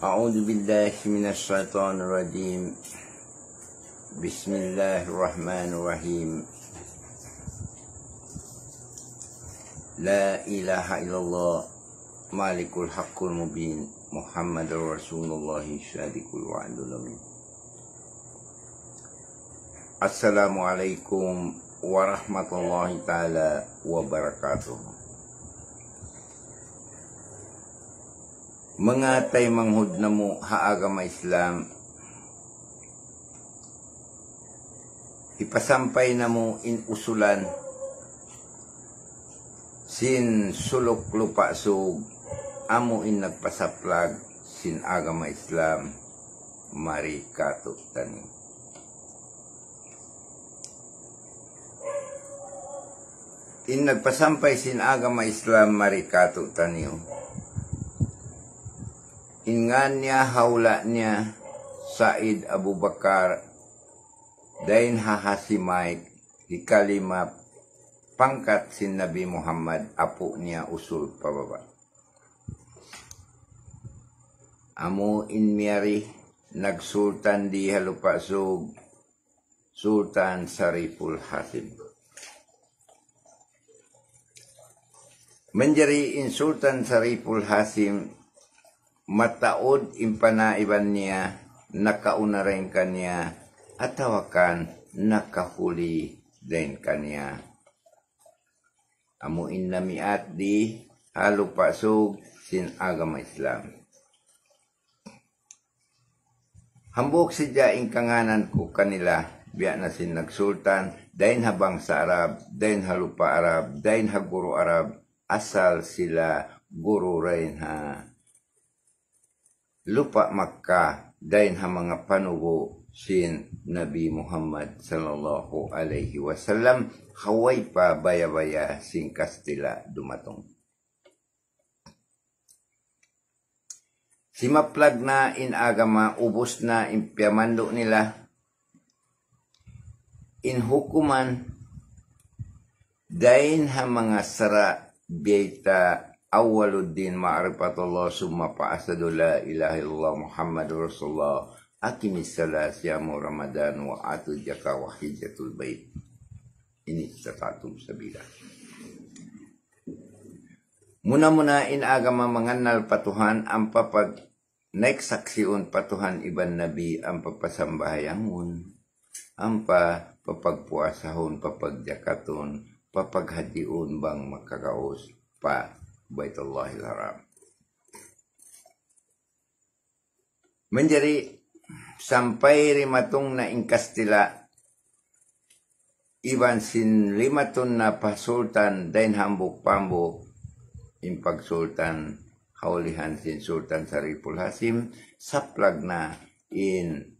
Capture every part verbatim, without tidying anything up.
أعوذ بالله من الشيطان الرجيم. بسم الله الرحمن الرحيم. لا إله إلا الله، مالك الحق المبين، محمد رسول الله، صادق الوعد الأمين. السلام عليكم ورحمة الله تعالى وبركاته. Manga taymanghud namu' ha agama Islam, hipasampay namu' in usulan sin Suluk Lupa' Sug, amu in nagpasaplag sin agama Islam mari kātu'niyu. In nagpasampay sin agama Islam mari kātu'niyu, in ngān niya, hula' niya Said Abu Bakar, dayn ha Hashimite, hikalima pangkat sin Nabi Muhammad, apu' niya usul pa baba'. Amu in miyari nagsultan di ha Lupa' Sug, Sultan Sariful Hashim. Manjari in Sultan Sariful Hashim, mataud in panaiban niya, nakauna dayn kaniya, atawa kan nakahuli dayn kaniya. Amu in namiat di ha Lupa' Sug sin agama Islam. Hambuuk sadja in kangānan ku kanila, biya' na sin nagsultan, dayn ha bangsa Arab, dayn ha lupa' Arab, dayn ha guru Arab, asal sila guru dayn ha lupa' Makkah, dayn ha manga panubu' sin Nabi Muhammad sallallahu alayhi wasallam, ha way pa baya-baya sin Kastila' dumatung. Simaplag na in agama, ubus na in piyamandu' nila. In hukuman, dayn ha manga sara' biyayta' أول الدين معرفة الله ثم فأشهد أن لا إله إلا الله محمد رسول الله، أقيموا الصلاة، صوموا رمضان، وآتوا الزكاة، وحجوا البيت إن استطعتم سبيلا. Muna-muna in agama mangannal pa Tuhan, ampa pag-, naik saksiun pa Tuhan iban Nabi, ampa pasambahayangun, ampa papagpuasahun, papagjakatun, papaghajjiun bang makagaus pa Baitullahil Haram. Manjari sampay dimatung na in Kastila', iban sin dimatung na pa sultan dayn hambuuk pa hambuuk, in pagsultan ha ulihan sin Sultan Sariful Hashim, saplag na in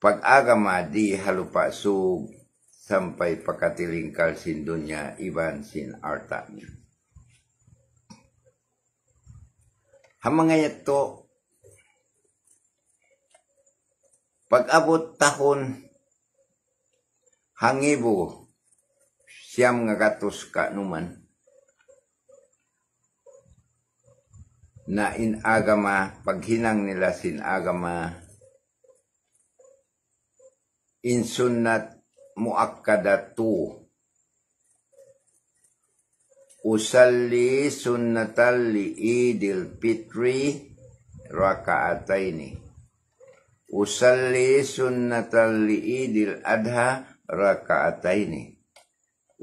pag-agama di ha Lupa' Sug sampay pa katilingkal sin dunya iban sin alta' niya. Ha manga yadtu, pag-abut tahun hangibu siyam ngagatus kanuman, na in agama, paghinang nila sin agama, in sunnat muakkada tu. أصلي سنة العيد الفطر ركعتين. أصلي سنة العيد الأضحى ركعتين.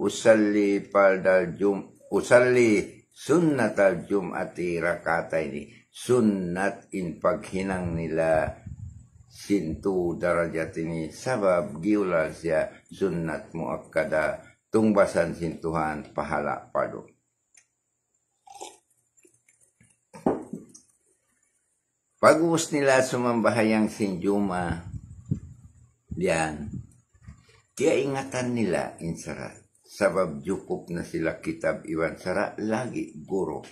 أصلي فرض الجم-، أصلي سنة الجمعة ركعتين. Sunnat in paghinang nila sin tu darajat ini, sabab giyulal siya sunnat muakkada, tungbasan sin Tuhan, pahala' pardu. Pag'ubus nila sumambahayang sin Juma, yan, kiyaingatan nila in sara'. Sabab jukup na sila kitab iban sara', lagi' guru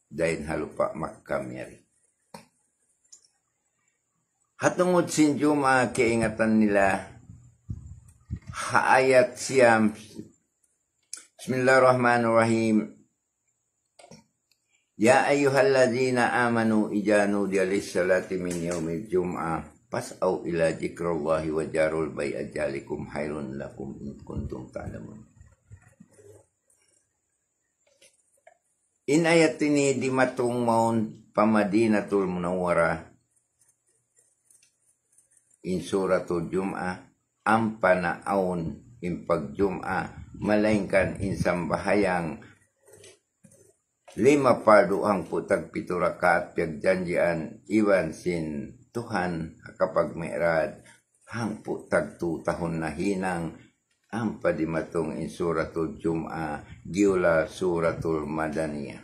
dayn ha lupa' Makkah miyari. Ha tungud sin Juma, kiyaingatan nila ha ayat siyam. بسم الله الرحمن الرحيم. يا أيها الذين آمنوا إذا نودي للصلاة من يوم الجمعة فاسعوا إلى ذكر الله وذروا البيع ذلكم خير لكم إن كنتم تعلمون. In ayat ini dimatung mawn pa Madinatul Munawwarah, in Suratul Jum'ah, ampa na awn in pagjum'ah, malaingkan in sambahayang lima pardu hangpu' tagpitu rakaat piyagjanjian iban sin Tuhan ha kapagmi'raj hangpu' tagtū tahun nahinang, ampa dimatung in Suratul Jum'ah, giyulal Suratul Madaniyah.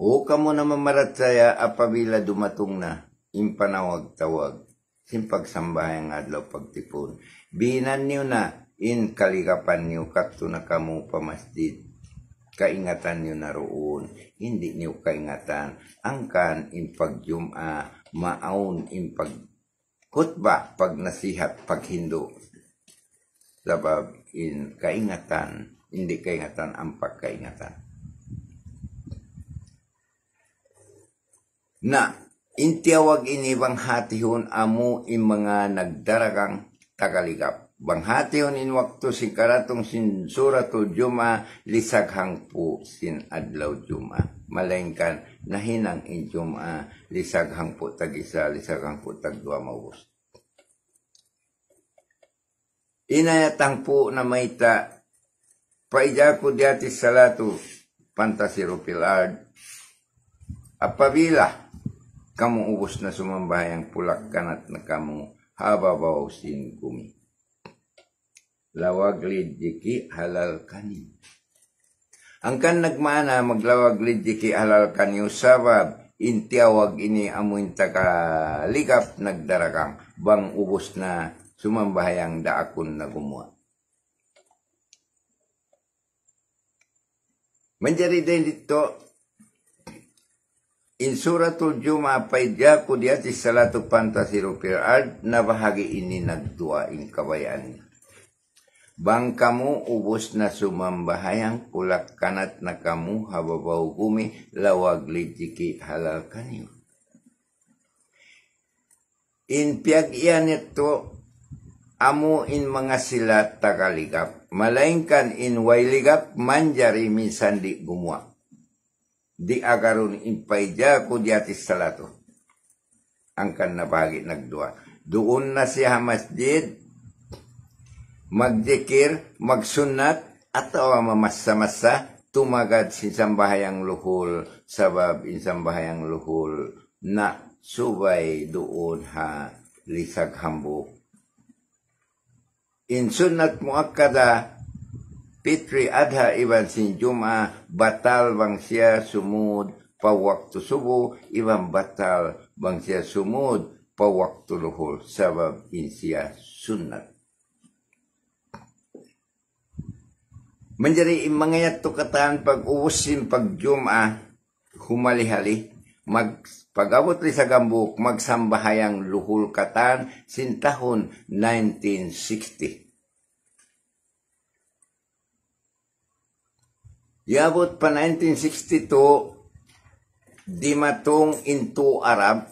O kamu na mamarachaya, apabila dumatung na in panawag-tawag sin pagsambahayang adlaw pagtipun, binan niyu na in kaligapan niyu, kadtu na kamu pa masjid. Kaingatan niyu na duun, di' niyu kaingatan. Hangkan in pagjum'ah, maawn in pag khutbah, pagnasihat, paghindu'. Sabab in kaingatan, di' kaingatan ampa kaingatan. Na, in tiyawag ini bang hātihun amu in manga nagdaragang tagaligap. Bang hātihun in waktu sin karatung sin Suratul Jum'ah, lisag hangpu' sin adlaw Jum'ah. Malaingkan nahinang in Jum'ah, lisag hangpu' tag-isa, lisag hangpu' tagduwa maubus. In ayat hangpu' namayta', فإذا قضيت الصلاة فانتشروا في الأرض. Apabila kamu ubus na sumambahayang, pulak-kanat na kamu ha babaw sin gumi. Lawag lidiki halal kaniyu. Hangkan nagmaana maglawag lidiki halal kaniyu sabab in tiyawag ini amu in tagaligap nagdaragang bang ubus na sumambahayang daakun na gumuwa'. Manjari dayn didtu, in Suratul Jum'ah, فإذا قضيت الصلاة فانتشروا في الأرض, nabahagi' ini nagduwa in kabayaan niya. Bang kamu ubus na sumambahayang, pulak-kanat na kamu ha babaw gumi, lawag lidiki halal kaniyu. In piyag-iyan yadtu, amu in manga sila tagaligap. Malaingkan in way ligap, manjari minsan di' gumuwa'. Di' agarun in فإذا قضيت الصلاة. Hangkan nabahagi' nagduwa. Duun na siya ha masjid, magjikir, magsunnat, atawa mamassa-massa, tumagad sin sambahayang luhul, sabab in sambahayang luhul na subay duun ha lisag hambuuk. In sunnat muakkada, Pitri, Adha, iban sin Jum'ah, batal bang siya sumūd pa waktu subu, iban batal bang siya sumūd pa waktu luhul, sabab in siya sunnat. Manjari in manga yadtu katan pag-ubus sin pagjum'ah, humali-hali, mag-, pag-abut lisag hambuuk, magsambahayang luhul katan sin tahun nineteen sixty. Yabut pa nineteen sixty-two, dimatung in tū Arab,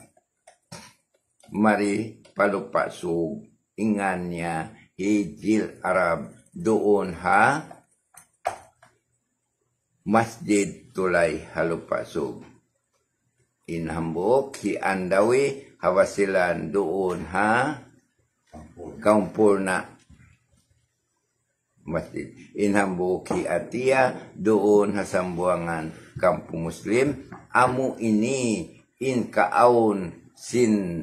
mari pa Lupa' Sug, in ngan niya hi Jil Arab, duun ha Masjid Tulay ha Lupa' Sug. In hambuuk hi Andawi ha Basilan, duun ha Kampurna' Masjid. In hambuuk hi Atiya, duun ha Sambuwangan Kampu Muslim, amu ini in kaawn sin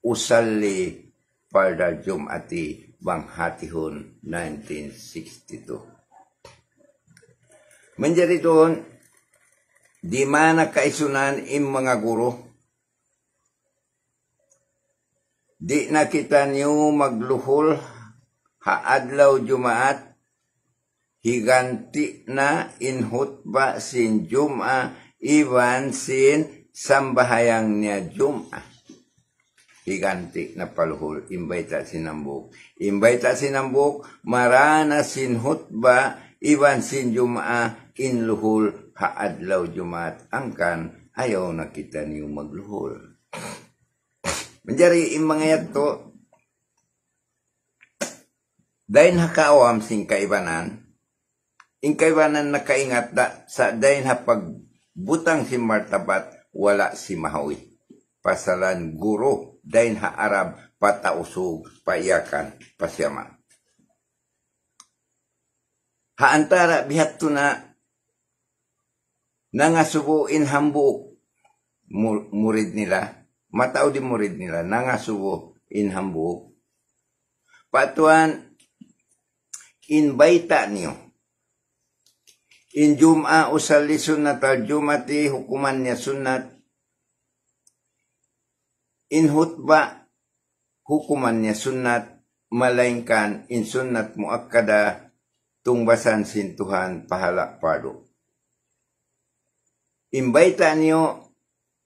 usalli fardal Jum'ati bang hātihun nineteen sixty-two. Manjari duun, di' mana kaisunan in manga guru, di' na kitaniyu magluhul ha adlaw Jumaat, higanti' na in hutba sin Jum'ah iban sin sambahayang niya Jum'ah. Higanti' na pa luhul, in bayta' sin hambuuk. In bayta' sin hambuuk, marā na sin hutba iban sin Jum'ah, in luhul ha adlaw Jumaat, hangkan ayaw na kitaniyu magluhul. Manjari in manga yadtu, dayn ha kaawam sin kaibanan, in kaibanan nakaingat da sa' dayn ha pagbutang sin martabat, wala' simahuwi. Pasalan guru, dayn ha Arab, pa Tausug, pa Yakan, pa Siama. Ha antara' bihadtu na nangasubu in hambuuk mu-, murid nila, mataud in murid nila, nangasubu in hambuuk. Pa Tuwan, in bayta' niyu, in Jum'a usalli sunnatal Jum'ati, hukuman niya sunnat, in hutba, hukuman niya sunnat, malaingkan in sunnat muakkada, tungbasan sin Tuhan pahala' pardu. In bayta' niyu,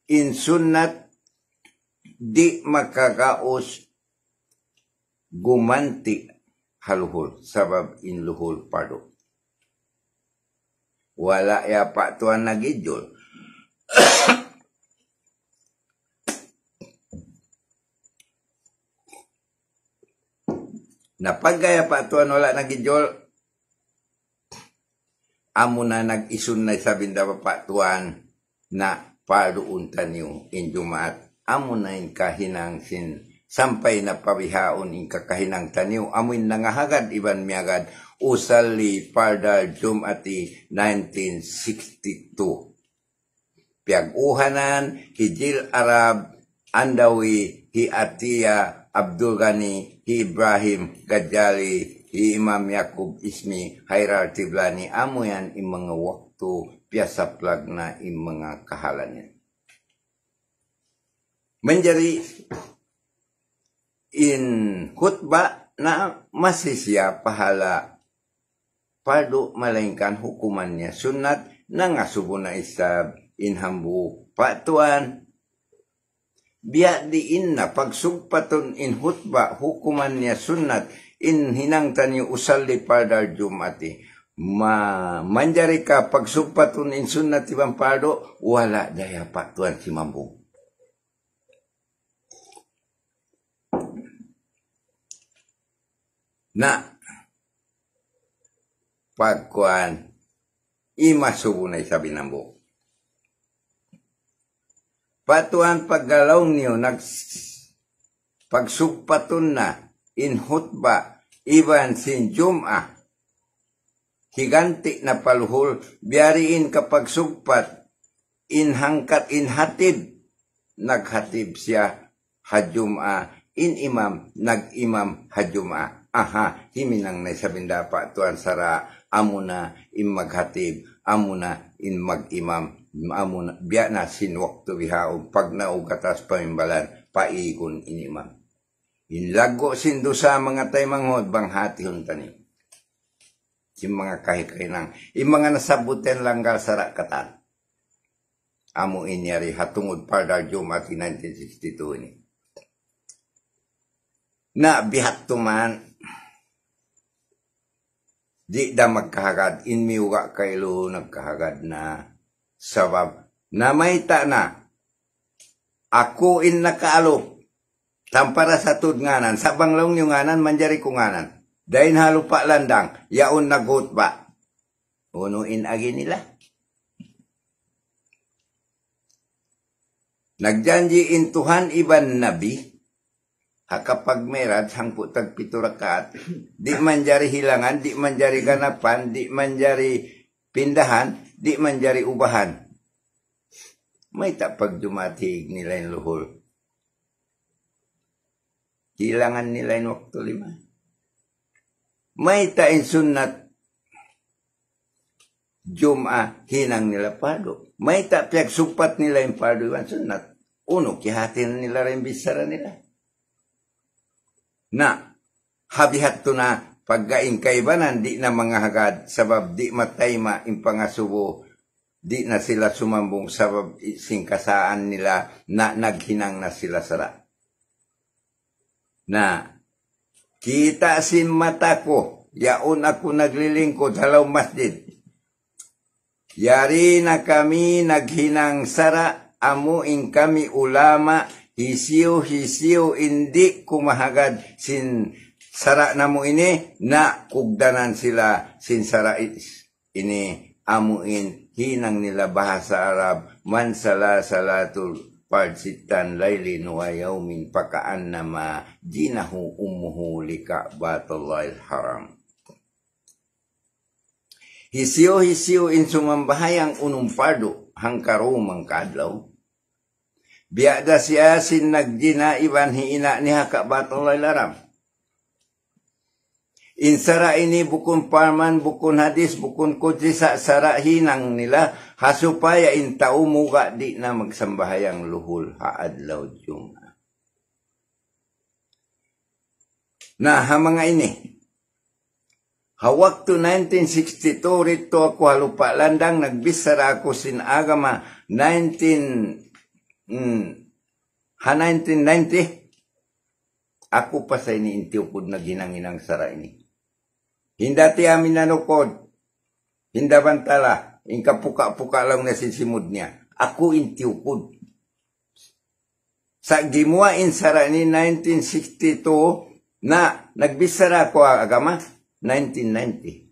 in sunnat di' makagaus gumanti' ha luhul, sabab in luhul pardu. Wala' ya pa Tuwan nagijul. Na pagga ya pa Tuwan wala' nagijul, amuna nag-isun na isab in da pa Tuwan na parduun taniyu in Jumaat. Amuna in kahinang sin sampay na pa bihaun in kakahinang taniyu, amu in nangahagad iban miyagad, usalli fardal Jum'ati nineteen sixty-two. Piyag-uhanan hi Jil Arab, Andawi, hi Atiya, Abdul Ghani, hi Ibrahim Gajali, hi Imam Yakub Ismi, Hairal Tiblani, amu yan in manga waktu piyasaplag na in manga kahalan yan. Manjari in khutba na masi siya pahala' pardu, malaingkan hukuman niya sunnat, nangasubu na isab in hambuuk pa Tuwan. Biya' diin na pagsugpatun in hutba hukuman niya sunnat, in hinang taniyu usalli fardal Jum'ati. Ma-, manjari ka pagsugpatun in sunnat iban pardu, wala' da ya pa Tuwan simambung. Na, pagkuan, imasubu na isab in hambuuk. Pa Tuwan, pagga laung niyu, nag-, pagsugpatun na in hutba iban sin Jum'a, higanti' na pa luhul, biya' diin ka pagsugpat, in hangkat in hatib, naghatib siya ha Jum'a, in imam, nag-imam ha Jum'a. Aha, himinang na isab in da pa Tuwan sara', amuna in maghatib, amuna in mag-imam, amuna, biya' na sin waktu bihaun, pagnaug ha taas pamimbalan, paigun in imam. In laggu' sin dusa manga taymanghud, bang hatihun taniyu. Sin manga kahikahinang, in manga nasabbut yan langgal sara' katan. Amu in yari ha tungud fardal Jum'ati nineteen sixty-two ini. Na bihadtu man, di' da magkahagad, in miyuga' kailu nagkahagad na. Sabab, namayta' na, aku in nakaalu, tampara sa tuud ngānan, sa' bang laung niyu ngānan, manjari ku ngānan. Dayn ha Lupa' Landang, yaun naghutba. Unu in agi nila? Nagjanji' in Tuhan iban Nabi, ha kapagmi'raj hangpu' tagpitu rakaat. Di' manjari hilangan, di' manjari ganapan, di' manjari pindahan, di' manjari ubahan. Mayta' pagjumaat hīg nila in luhul? Hilangan nila in waktu lima. Mayta' in sunnat Jum'a hinang nila pardu? Mayta' piyagsugpat nila in pardu iban sunnat? Unu kiyahātihan nila dayn bichara nila? Na, ha bihadtu na, pagga in kaibanan di' na mangahagad, sabab di' matayma' in pangasubu, di' na sila sumambung, sabab i-, sin kasaan nila na naghinang na sila sara'. Na, kita' sin mata ku, yaun aku naglilingkud ha lawm masjid. Yari na kami naghinang sara', amu in kami ulama, hisiyu-hisiyu in di' kumahagad sin sara' namu' ini, na kugdanan sila sin sara' i-, ini, amu in hinang nila bahasa Arab, من صلى صلاة الفرد ستا ليل ويوم فكأنما زنت أمه لكعبة الله الحرام. Hisiyu-hisiyu in sumambahayang unum pardu hangkarum hangkaadlaw, biya' da siya sin nagjina iban hiina' niya ha Ka'batullah Haram. In sara' ini bukun parman, bukun hadis, bukun kudsi, sa-, sara' hinang nila, ha supaya in tau muga' di' na magsambahayang luhul ha adlaw Jumaat. Na, ha manga ini. Ha waktu nineteen sixty-two, didtu aku ha Lupa' Landang, nagbichara aku sin agama, nineteen, hmm, ha nineteen ninety, aku pa sa ini in tiyukud naghinang-hinang sara' ini. Hinda ti amin nanukud, hinda bantala, in kapuka'-puka' laung na sin simud niya. Aku in tiyukud. Sa' gimuwa' in sara' ini nineteen sixty-two, na nagbichara aku ha agama nineteen ninety.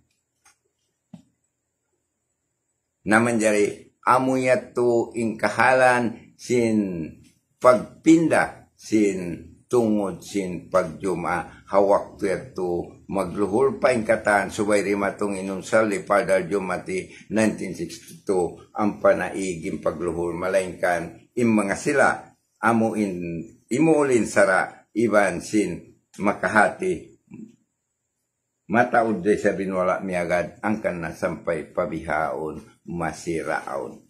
Na manjari amu yadtu in kahalan sin pagpinda sin tungud sin pagjumaat ha waktu yadtu magluhul pa in katan subay dimatung in نصلي فرض الجمعة nineteen sixty-two ampa naig in pagluhul malaingkan in manga sila amu in imuulin sara' iban sin makahati mataud da isab in wala' miyagad hangkan na sampay pa bihaun masi awn.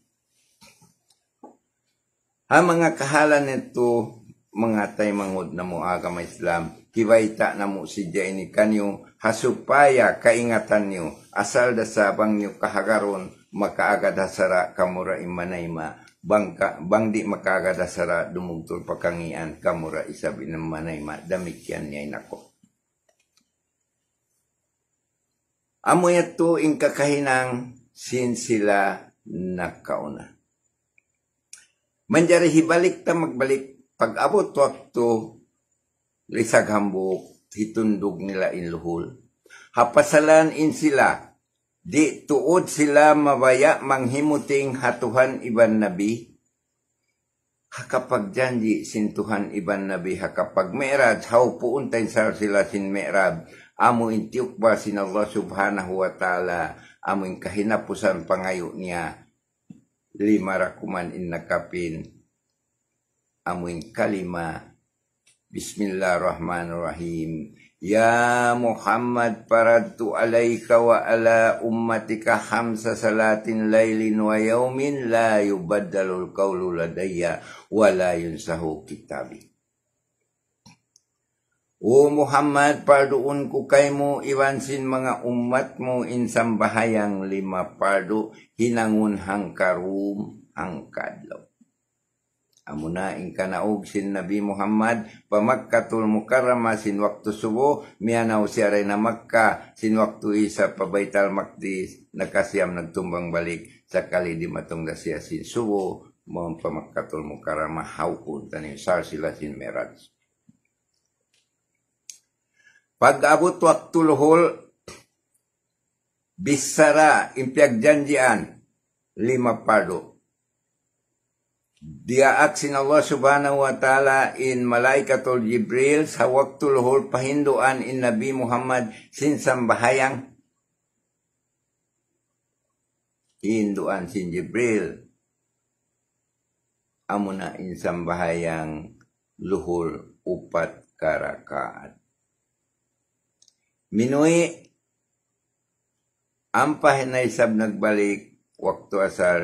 Ha manga kahalan yadtu, manga taymanghud namu' agama Islam, hibayta' namu' sadja ini kaniyu, ha supaya kaingatan niyu, asal da sa bang niyu kahagarun, makaagad ha sara' kamu ra in manayma', bang ka, bang di' makaagad ha sara' dumugtul pa kangīan, kamu ra isab in manayma', damikkiyan niya in aku. Amu yadtu in kakahinang sin sila nakauna. Manjari hibalik ta magbalik, pag-abut waktu, lisag hambuuk, hitundug nila in luhul. Ha pasalan in sila, di' tuud sila mabaya' manghimuting ha Tuhan iban Nabi, ha kapagjanji' sin Tuhan iban Nabi, ha kapagmi'raj, ha upuun ta in sal sila sin mi'raj, amu in tiyukbal sin Allah Subhanahu wa Ta'ala, amu in kahinapusan pangayu' niya, lima ra kuman in nakapin, amu in kalima, بسم الله الرحمن الرحيم. يا محمد فرضت عليك وعلى أمتك خمس صلوات ليل ويوم لا يبدل القول لدي ولا ينسخ كتابي. O Muhammad, parduun ku kaymu iban sin manga ummat mu in sambahayang lima pardu hinangun hangkarum hangkaadlaw. Amuna in kanaug sin Nabi Muhammad pa Makkatul Mukarramah sin waktu subu, miyanaw siya dayn ha Makka sin waktu isa pa Baital Maqdis, nakasiyam nagtumbang balik, sakali dimatung da siya sin subu, mawn pa Makkatul Mukarramah, ha upuun ta ini, sal sila sin mi'raj. Pag-abut waktu luhul, bichara in piyagjanjian, lima pardu. Diyaak sin Allah Subhanahu wa Ta'ala in Malaikatul Jibril, sa waktu luhul pahinduan in Nabi Muhammad sin sambahayang. Hinduan sin Jibril. Amuna in sambahayang luhul upat ka rakaat. Minuwi', ampa na isab nagbalik waktu asar,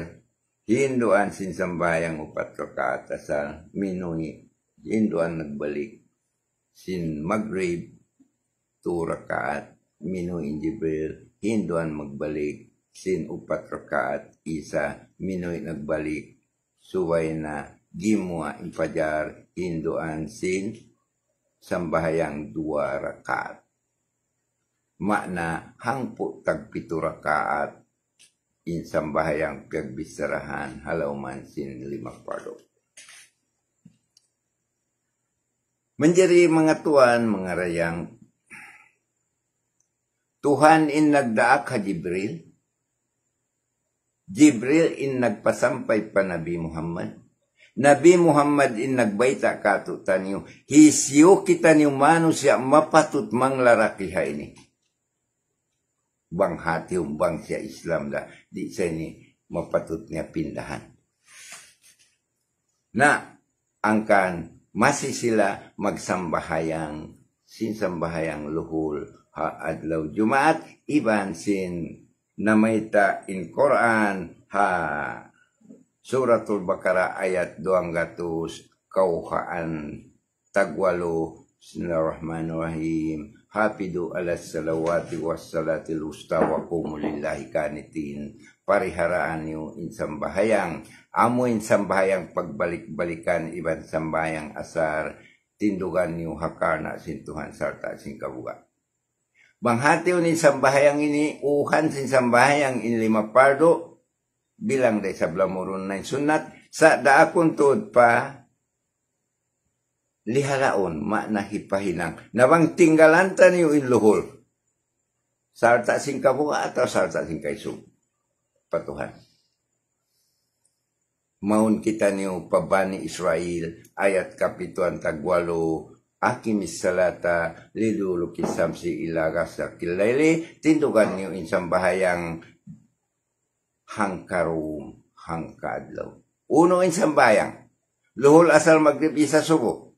hinduan sin sambahayang upat rakaat asar, minuwi', hinduan nagbalik sin Magrib, tu rakaat, minuwi' in Jibril, hinduan magbalik sin upat rakaat, isa, minuwi' nagbalik, subay na gimuwa' in Fajar, hinduan sin sambahayang duwa rakaat. Maana, hangpu' tagpitu rakaat, in sambahayang piyagbicharahan ha lawm sin lima pardu. Manjari manga tuwan, manga dayang, Tuhan in nagdaak ha Jibril. Jibril in nagpasampay pa Nabi Muhammad. Nabi Muhammad in nagbayta' kātu'niyu. Hisiyu kitaniyu manusiya' mapatut manglaraki ha ini. Bang hātihun bang siya Islam da, di' sa ini mapatut niya pindahan. Na, hangkan masi sila magsambahayang, sin sambahayang luhul ha adlaw Jumaat, iban sin namayta' in Qur'an ha Suratul Baqarah ayat duwang gatus kawhaan tagwalu. Bismillahirrahmanirrahim. حافظوا على الصلوات والصلاة الوسطى وقوموا لله قانتين. Parihalaa niyu in sambahayang, amu in sambahayang pagbalik-balikan iban sambahayang asar, tindugan niyu ha karna' sin Tuhan sarta' sin kabuga'. Bang hātihun in sambahayang ini, uhan sin sambahayang in lima pardu, bilang da isab lamurun na in sunnat, sa' daakun tuud pa lihalaun, maana hipahinang. Na bang tinggalan taniyu in luhul, sarta' sin kabuga' atawa sarta' sin kaisug, pa Tuhan. Mawn kitaniyu pa Bani Israil, ayat kapituan tagwalu, أقم الصلاة لدلوك الشمس إلى غسق الليل, tindugan niyu in sambahayang hangka dum, hangka adlaw. Unu in sambahayang? Luhul, asar, magrib, isa, subu.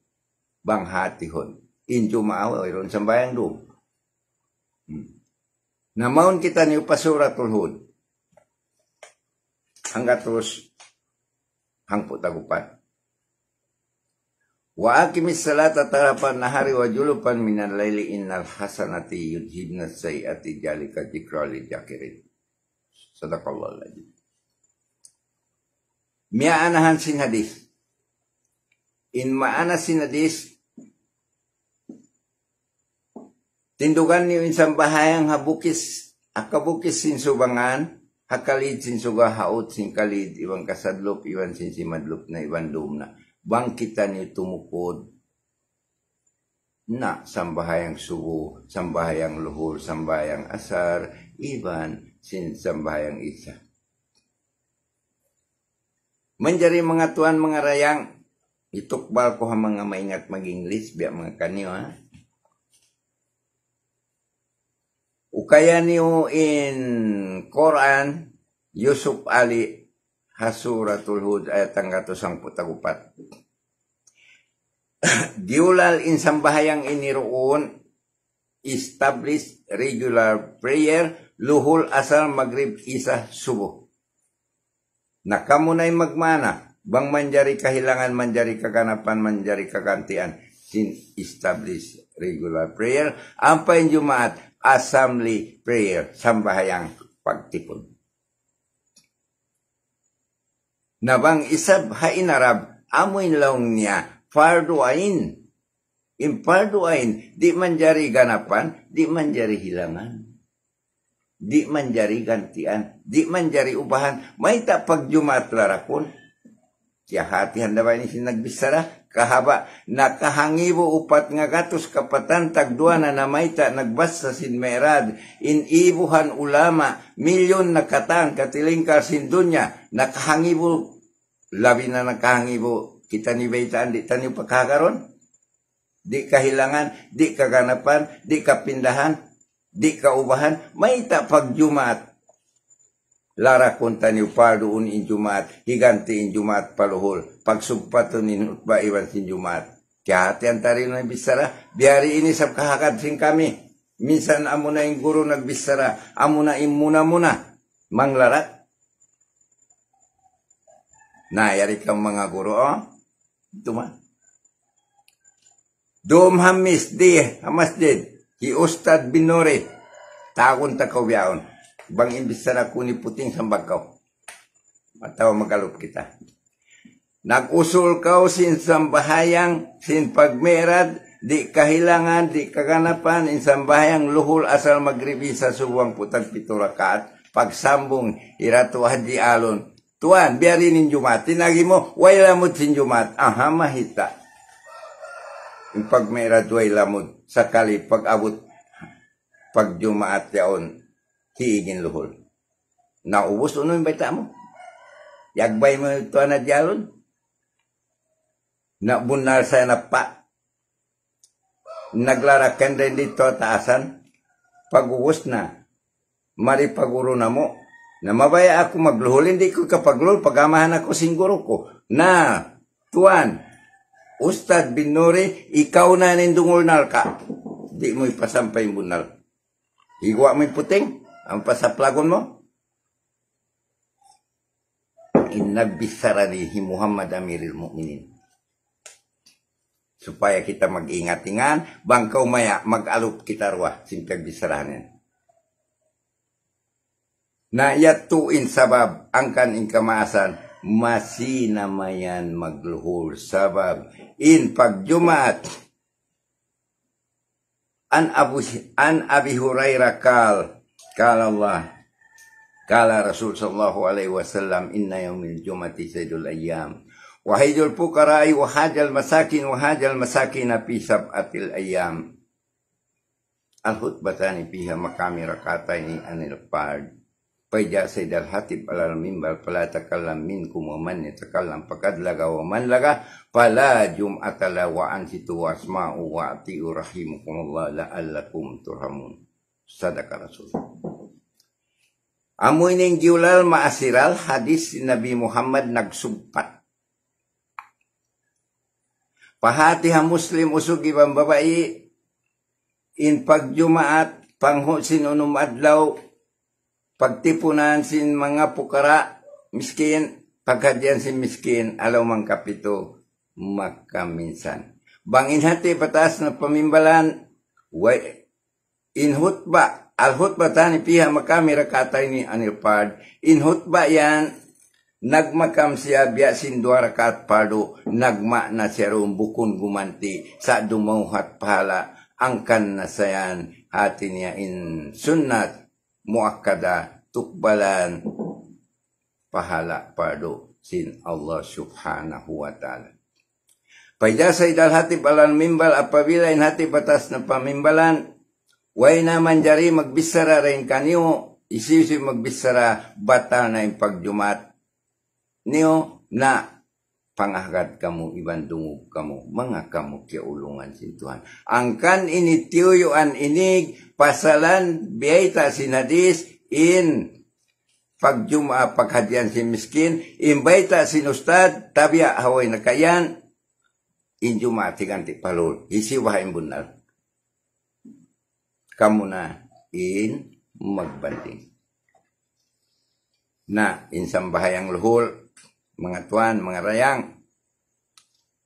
Bang hātihun. In Jumaat, wayruun sambahayang dum. Hmm. Na mawn kitaniyu pa Suratul Hud. Hanggatus hangpu' tag-upat. وأقم الصلاة طرفي النهار وزلفا من الليل إن الحسنات يذهبن السيئات ذلك ذكرى للذاكرين. صدق الله العظيم. Miyaanahan sin hadis. In maana sin hadis, tindugan niyu in sambahayang ha bukis, ha kabukis sin subangan, ha kalid sin suga, ha ut sin kalid, iban kasadlup, iban sin simadlup na, iban dum na. Bang kitaniyu tumukud, na sambahayang subu, sambahayang luhul, sambahayang asar, iban sin sambahayang isa. Manjari manga tuwan, manga dayang, itukbal ku ha manga maingat mag-English, biya' manga kaniyu, ha. Ukaya niyu in Qur'an, Yusuf Ali, ha Suratul Hud, ayat hanggatus hangpu' tag-upat. Giyulal in sambahayang ini duun, establish regular prayer, luhul, asar, magrib, isa, subu. Na kamu na in magmaana, bang manjari kahilangan, manjari kaganapan, manjari kagantian, sin establish regular prayer, ampa in Jumaat, assembly prayer, sambahayang pagtipun. Na bang isab ha in Arab, amu in laung niya, fardu ain. In fardu ain, di' manjari ganapan, di' manjari hilangan. Di' manjari gantian, di' manjari ubahan, mayta' pagjumaat larakun. Kiyahatihan da ba ini sin nagbichara? Kahaba', nakahangibu upat ngagatus kapatan tagduwa na namayta' nagbasa sin Mi'raj, in ibuhan ulama, milyon na katan katilingkal sin dunya, nakahangibu, labi na nakahangibu, kitaniyu baytaan, di' taniyu pakahagarun? Di' kahilangan, di' kaganapan, di' kapindahan, di' kaubahan, mayta' pagjumaat. Larakun taniyu parduun in Jumaat, higanti in Jumaat pa luhul, pagsugpatun in hutba iban sin Jumaat. Kiyahatihan ta rin in bichara, biya' ha ini isab kahagad sin kami. Minsan amuna in guru nagbichara, amuna in muna-muna manglarak. Na, yari kaw manga guru, o. Itu ma. Dum ha misdi, ha masjid. Hi Ustad Binuri. Tawagun ta kaw bihaun. Bang in bichara ku ini puting sambag kaw. Atawa magalup kita. Nag-usul kaw sin sambahayang, sin pagmi'raj, di' kahilangan, di' kaganapan, in sambahayang luhul, asar, magrib, isa, subu, hangpu' tagpitu rakaat, pagsambung, iratu hadji alun. Tuan, biya' diin in Jumaat, in agi mu, way lamud sin Jumaat. Aha, mahita'. In pagmay ra way lamud, sakali pag-abut, pagjumaat yaun, hiig in luhul. Na ubus unu in bayta' mu? Yagbay mu tuan na diyalun. Na bunnal sa napa. Naglarakan rin didtu ha taasan. Pag-ubus na. Mari paguru namu'. Na mabaya' aku magluhul, di' ku kapagluhul, pag-amahan aku sin guru ku. Na, tuan, Ustad bin Nuri, ikaw na in dungul narka'. Di' mu ipasampay in bunnal. Higuwa' mu in puting, amu in pasaplagun mu. In nagbichara ini hi Muhammad Amiril Mukminin. Supaya kita mag-ingat-ingat, bang kaw maya mag-alup kita duwa, sin pagbicharahan yan. Na yadtu in sabab, hangkan in kamaasan, masi na mayan magluhul sabab. In pagjumaat, عن أبو، عن أبي هريرة قال، قال الله، قال رسول صلى الله عليه وسلم: إن يوم الجمعة سيد الأيام، وحج الفقراء وحج المساكين وحج المساكين في سبعة الأيام. الخطبتان فيها مقام ركعتين عن الفرض. فإذا صعد الخطيب على المنبر فلا يتكلم منكم ومن يتكلم فقد لغا ومن لغا فلا جمعة له وأنصتوا واسمعوا وأطيعوا رحمكم الله لعلكم ترحمون. صدق رسول الله. Amu ini in giyulal ma'asiral hadis Nabi Muhammad nagsugpat. Pahāti ha Muslim usug iban babai, in pagjumaat, panghud sin unum adlaw, pagtipunan sin manga pukara, miskin, paghadjian sin miskin, alaw mangkapitu, makaminsan. Bang in hati batas na pamimbalan, way, in hutba, الخطبتان فيها مقام ركعتين عن الفرض. In hutba yan, nagmakam siya biya' sin duwa rakaat pardu, nagma'na siya duun bukun gumanti', sa' dumawhat pahala', hangkan na sa yan, hati niya in sunnat muakkada, tukbalan, pahala' pardu sin Allah Subhanahu wa Ta'ala. فإذا صعد الخطيب على المنبر, apabila in hatib batas na pamimbalan, way na manjari magbichara dayn kaniyu, hisiyu-siyu magbichara, batal na in pagjumaat niyu, na pangagad kamu iban dungug kamu, manga kamu kiyaulungan sin Tuhan. Hangkan ini tiyuyuan ini, pasalan, biyayta' sin hadis, in pagjuma-, paghadjian sin miskin, in bayta' sin ustad, tabiya' ha way na kayan, in Jumaat higanti' pa luhul. Hisiyu baha' in bunnal? Kamu na in magbanding. Na, in sambahayang luhul, manga tuwan, manga dayang,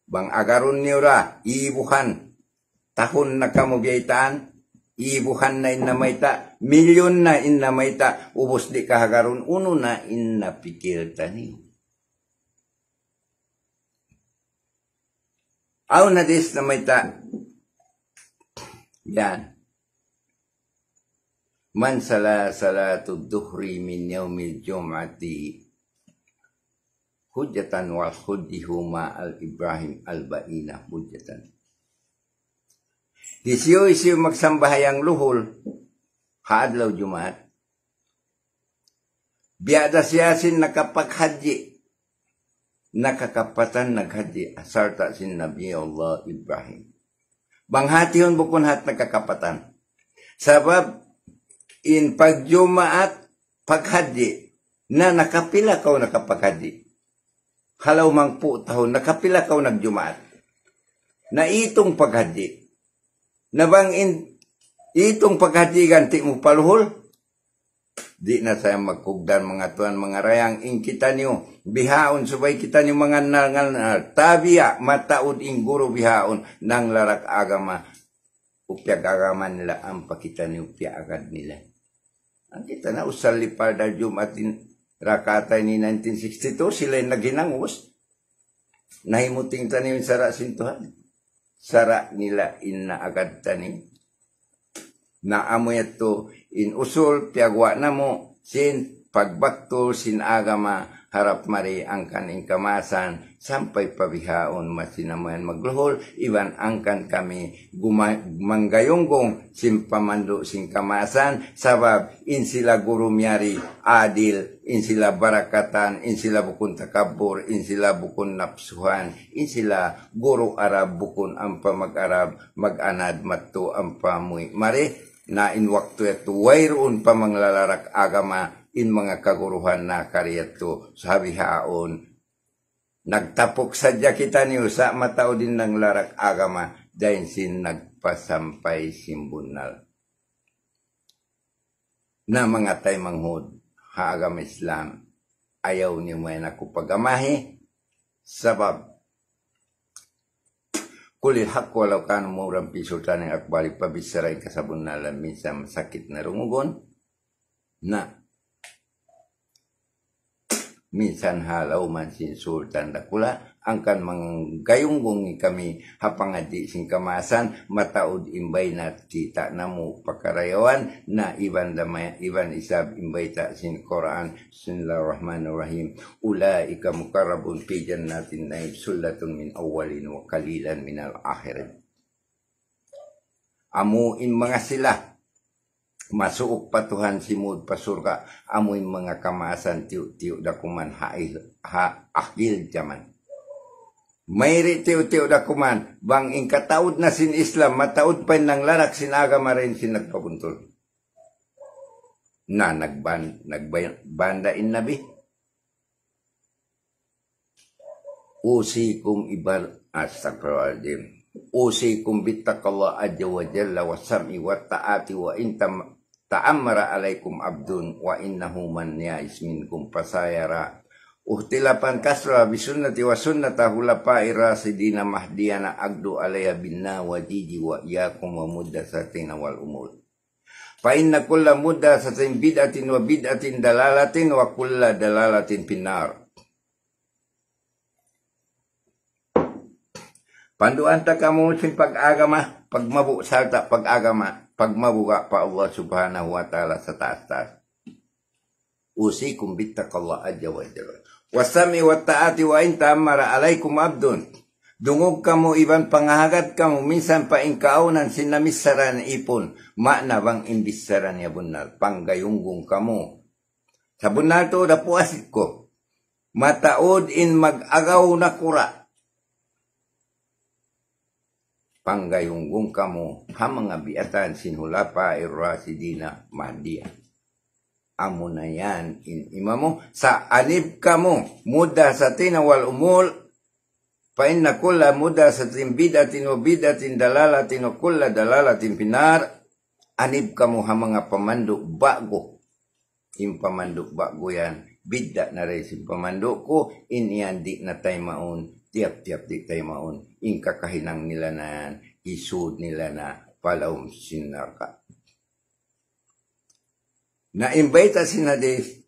bang agarun niyu ra, ibuhan, tahun na kamu biyaytaan, ibuhan na in namayta', milyun na in namayta', ubus di' kahagarun, unu na in napikil taniyu? Awn hadis namayta', yan. من صلى صلاة الظهر من يوم الجمعة حجة والحجة مع إبراهيم أربعين حجة. Hisiyu-siyu magsambahayang luhul ha adlaw Jumaat, biya' da siya sin nakapaghadji', nakakapatan naghadji', sarta' sin Nabi Allah Ibrahim. Bang hatihun bukun hat nakakapatan. Sabab in pagjumaat, paghadji', na nakapila kaw nakapaghadji'? Halaw mangpu' tahun, nakapila kaw nagjumaat? Na itung paghadji'. Na bang in itung paghadji' ganti' mu pa luhul, di' na sa yan magkugdan, manga tuwan, manga dayang, in kitaniyu bihaun, subay kitaniyu mangannal-ngannal. Tabiya', mataud in guru bihaun, nanglarak agama, upyag agama nila, ampa kitaniyu upyag agad nila. Hangkan kita na usalli pardal Jumaat in rakaat ini nineteen sixty-two, sila in naghinang, ubus. Nahimuting taniyu in sara' sin Tuhan. Sara' nila in naagad taniyu. Na amu yadtu in usul, piyagwa' namu', sin pagbaktul sin agama harap mari hangkan in kamaasan sampay pa bihaun masi na mayan magluhul, iban hangkan kami guma-, manggayunggung sin pamandu' sin kamaasan, sabab in sila guru miyari adil, in sila barakatan, in sila bukun takabbur, in sila bukun napsuhan, in sila guru Arab bukun ampa mag-Arab, mag-anad mattu ampa muwi' mari. Na in waktu yadtu wayruun pa manglalarak agama in manga kaguruhan na kari yadtu. Sa' bihaun, nagtapuk sadja kitaniyu sa' mataud in nanglarak agama dayn sin nagpasampay sin bunnal. Na manga taymanghud ha agama Islam, ayaw niyu mayan aku pagamahi, sabab قل الحق ولو كان مرا في سلطان أكبر, pabichara in kasabunnalan minsan masakit na dungugun, na minsan ha lawm sin sultan dakula', hangkan manggayunggung kami ha pangadji' sin kamaasan, mataud in bayta' kita' namu' pakarayawan, na iban damay, iban isab in bayta' sin Qur'an, بسم الله الرحمن الرحيم. أولئك المقربون في جنات النعيم ثلة من الأولين وقليل من الآخرين. Amu in manga sila masuuk pa Tuhan simud pa surga', amu in manga kamaasan tiyu'-tiyu' da kuman ha il-, ha akhir jaman. Mayri' tiyu'-tiyu' da kuman, bang in kataud na sin Islam, mataud pa in nanglarak sin agama dayn sin nagpabuntul. Na nagban-, nagban-, banda in Nabi. أوصيكم عباد، أستغفر الله العظيم. أوصيكم بتقوى الله عز وجل والسمع والطاعة وإن تم-، تأمر عليكم عبد وإنه من يعش منكم فسيرى اختلافا كثيرا بسنتي وسنة الخلفاء الراشدين المهديين عضوا عليها بالنواجذ وإياكم ومحدثات الأمور. فإن كل محدثة بدعة وبدعة ضلالة وكل ضلالة في النار. Panduan ta kamu sin pag-agama, pagmabu' sarta' pag-agama, pagmabuga' pa Allah Subhanahu wa Ta'ala sataas-taas. أوصيكم بتقوى الله عز وجل والسمع والطاعة وإن تأمر عليكم عبد. Dungug kamu iban pangahagad kamu minsan pa in kaawnan sin namichara ipun. Maana bang in bichara niya bunnal, panggayunggung kamu. Sabunnal tuud ha puas ku, mataud in mag-agaw nakura'. Panggayunggung kamu ha manga biyaytaan sin Khulafa ir-Rashidina Mahdiya. Amuna yan in imamu, sa' anib kamu, محدثات الأمور، فإن كل محدثة بدعة وبدعة ضلالة وكل ضلالة في النار. Anib kamu ha manga pamandu' ba'gu. In pamandu' ba'gu yan, bidda' na dayn sin pamandu' ku, in yan di' na taymaun, tiyap-tiyap di' taymaun, in kakahinang nila na yan, isud nila na pa lawm sin narka'. Na in bayta' sin hadith,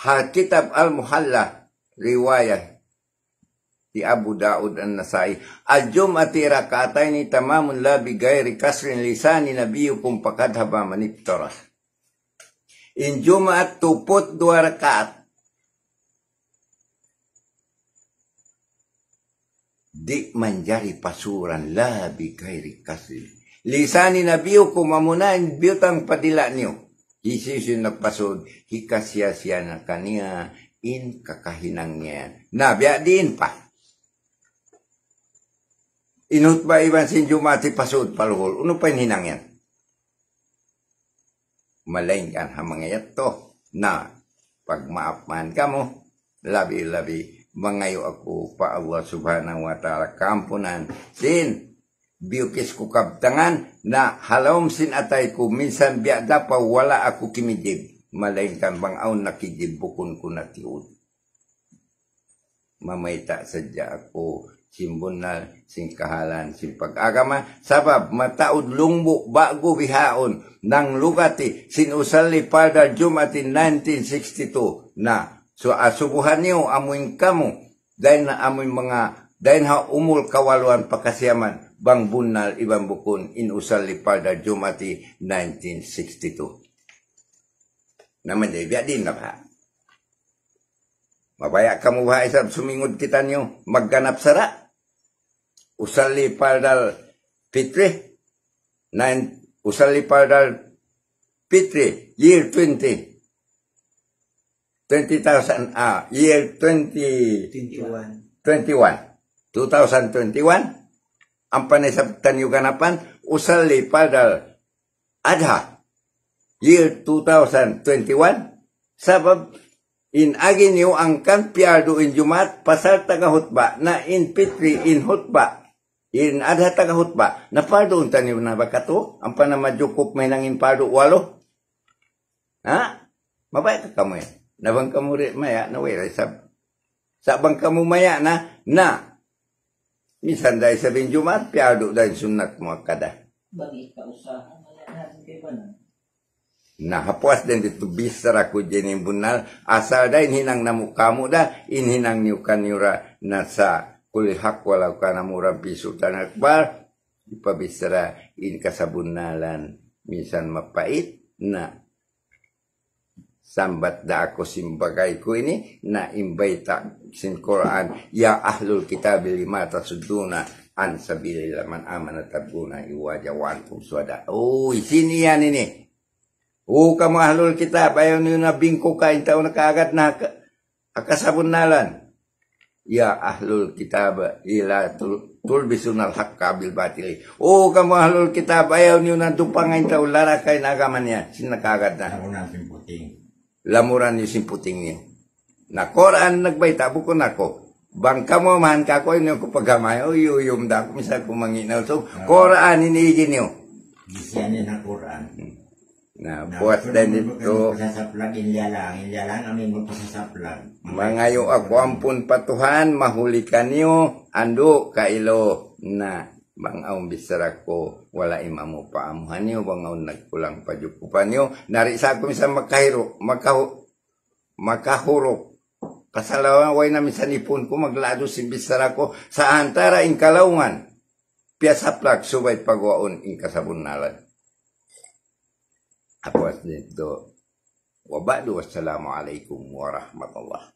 ha kitab Al-Muhalla, riwayat hi Abu Daud An-Nasa'i, الجمعة ركعتين تمام لا بغير قصر لسان نبيكم فقد خاب من افترى. In Jumaat tuput duwa rakaat. Di' manjari pasuran, لا بغير قصر لسان نبيكم, amuna in biyutang pa dila' niyu. Hisiyu-siyu in nagpasud, hikasiya-siya na kaniya in kakahinang niya yan. Na, biya' diin pa. In hutba iban sin Jumaat hipasud pa luhul. Unu pa in hinang yan? Malaingkan ha manga yadtu. Na, pagmaap man kamu, labi-labi, mangayu' aku pa Allah Subhanahu wa Ta'ala kaampunan. Sin, biyukis ku kabtangan, na ha lawm sin atay ku, minsan biya' da pa wala' aku kimijib. Malaingkan bang awn nakijib bukun ku na tiyuud. Mamayta' sadja aku sin bunnal, sin kahalan, sin pag-agama. Sabab mataud lungbu' ba'gu bihaun, nanglugati sin usalli pardal Jumaat nineteen sixty-two. Na, so asubuhan niyu amuin kamu, dayn ha amuin manga, dayn ha umul kawaluan pa kasiyaman, bang bunnal iban bukun in usalli pardal Jumaat nineteen sixty-two. Na manjari biya' diin na baha'. Mabaya' kamu baha' isab sumingud kitaniyu magganap sara'. Usalli fardal fitri. Nine, usalli fardal fitri, year twenty. Twenty thousand, ah, year twenty, twenty-one. Twenty-one. Two thousand twenty-one. Ampa na isab taniyu ganapan, usalli fardal adha, year two thousand twenty-one. Sabab in agi niyu hangkan piyardu in Jumaat pasal taga hutba, na in fitri in hutba, in adha taga hutba, na pardu unta niyu na ba katu', ampa na majukup mahinang in pardu walu. Ha? Mabaya' ka kamu yan. Na bang kamu di' maya', na way ra isab. Sa' bang kamu maya' na, na. Minsan da isab in Jumaat, piyardu da in sunnat muakkada. Bang ikaw usaha, maya' na rin kay banan. Na, ha puas dayn ditu bichara ku dyan in bunnal, asal da in hinang namu' kamu da, in hinang niyu kaniyu ra, na sa' kulil hak walaw kana murran fi sultan akbar, hipabichara in kasabunnalan, minsan mapait, na sambat da aku sin bagay ku ini, na in bayta' sin Qur'an, يا أهل الكتاب لم تصدون عن سبيل الله من آمن تبغونها عوجا وأنتم شهداء. Uy, sin yan ini. O kamu ahlul kitab, ayaw niyu na bingkuka in tau nakaagad na ha ka-, ha kasabunnalan. يا أهل الكتاب لم تل-، تلبسون الحق بالباطل. O kamu ahlul kitab, ayaw niyu na dupanga in tau laraka in agama niya, sin nakaagad na. Lamuran niyu sin puting. Lamuran niyu sin puting niyu. Na Qur'an nagbayta', bukun aku. Bang kamu mahan kaku', ayaw niyu aku pagamay, uyum da aku, minsan aku mangi' na usug. Ah. Qur'an in igi niyu. Bisihan niyu na Qur'an. Na, na, buat dan itu. Pasasaplag in liyalang, in liyalang amin magpasasaplag. Mangayu' aku ampun pa Tuhan, mahuli kaniyu, andu' kailu. Na, bang awn bichara ku, wala' imamu paamuhan niyu, bang awn nagkulang pajukupan niyu. Nari sa aku minsan makahiru-, makahu-, makahurup. Pasal way na minsan ipun ku magladu sin bichara ku sa antara in kalaungan. Piyasaplag subay paguwaun in kasabunnalan. Apuas nitu. Wa ba'du, wassalamu alaykum warahmatullah.